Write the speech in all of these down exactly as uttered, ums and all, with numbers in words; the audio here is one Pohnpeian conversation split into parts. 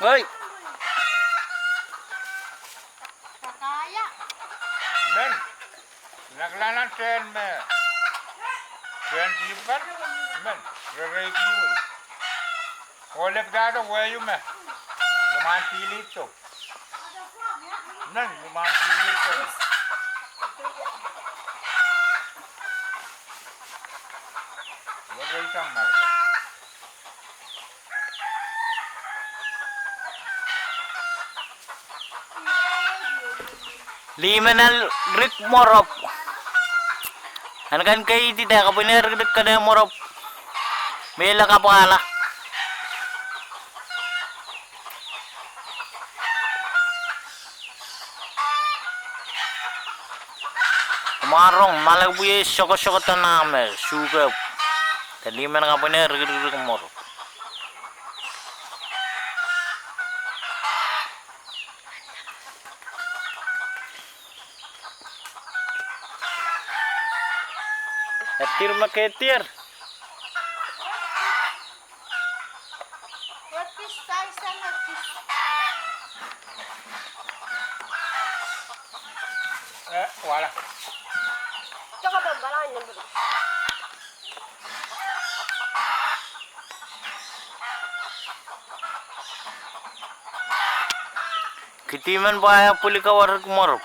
Hei. Men. Nakala nan tren me. Tren dihp kan. Men. Rerei dihp. Oh lepdahdo wehio me. Luman pilihdo. Nan luman pilihdo. Rerei sang mar. Lih men el rik mworop. An kan keidi de kapwine rikrik kene mworop. Mehla kapwala. Mwarong malek pwe sokosoko tana me suke. Te lih men kapwine rikrik mworop. Etir me kehdier. Eh, wala. Kidi men pwaya pwili kawarik mworop.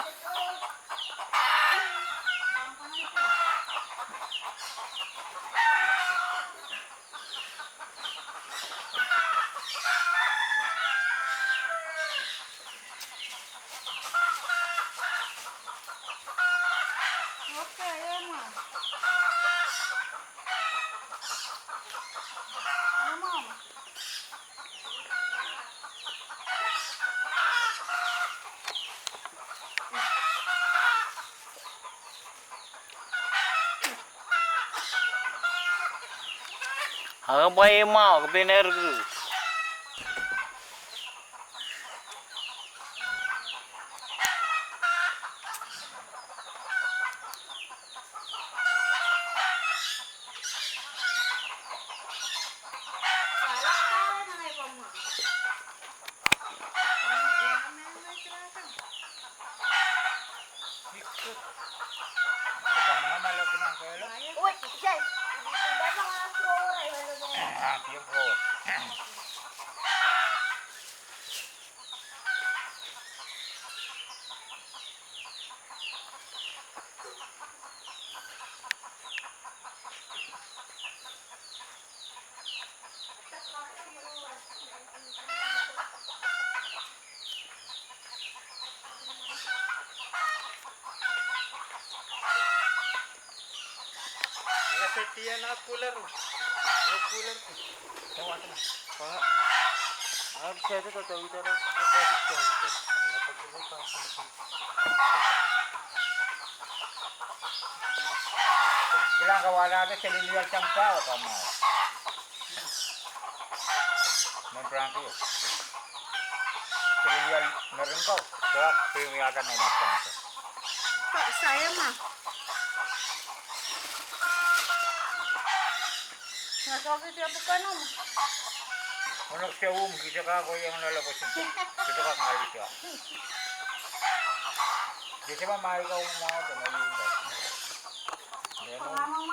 Ake pwai mwahu, ke pene rikrik. Kilang kawalahda selilial sang pao kamau. Men prangkio. Selilial meringo. Kak pimiada no mas prangkio. Ka saya ma. Nga sohte dia bukan om. Onok se um kita ka ko yang lala bosin. Kita ka ngali sa. Kita ma mai ka um ma to na yung ka. Neno.